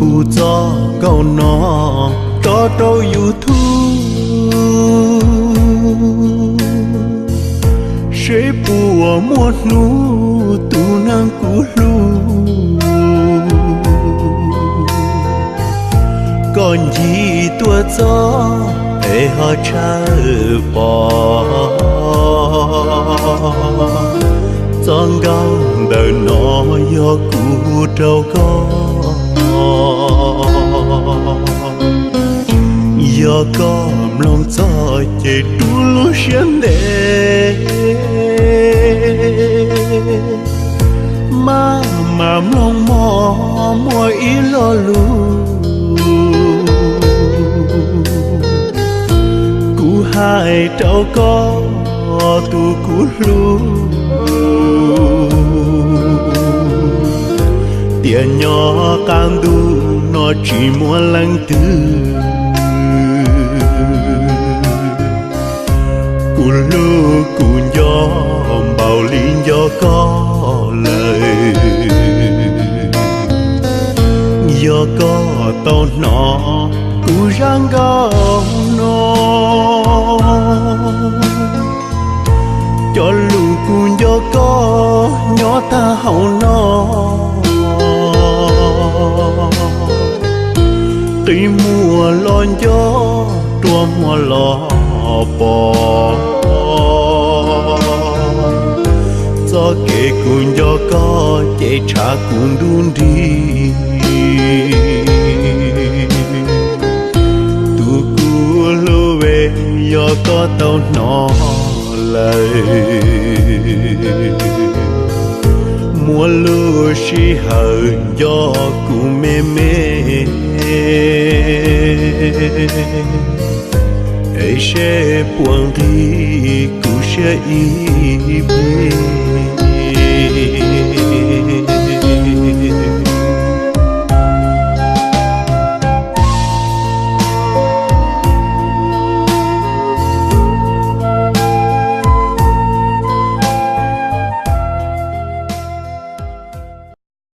Hu txoj nkauj no tso rau YouTube, seb puas muaj hnub tus neeg kuv hlub koj ncig tuaj txog es ho tshawb pom. Txoj nkauj ntawm no yog kuv rau koj. Yog koj mloog txog ces rub lub siab ntev, maj mam mloog mog, muaj ib lo lus kuv hais rau koj tus kuv hlub, tias nyob qab ntuj no tsis muaj leej twg kuv hlub kuv nco npaum li nco koj lawm. Yog koj tau hnov kuv zaj nkauj no, cov lus kuv nco koj nyob tag hauv no, qi muag los nco, rua muag los pom. Txoj kev kuv nco koj ces tshav kuv ntuj nrig. Tus kuv hlub, yog koj tau hnov lawm, muaj lub sij hawm nco kuv me me, es seb puas nqis kuv siab ib pliag.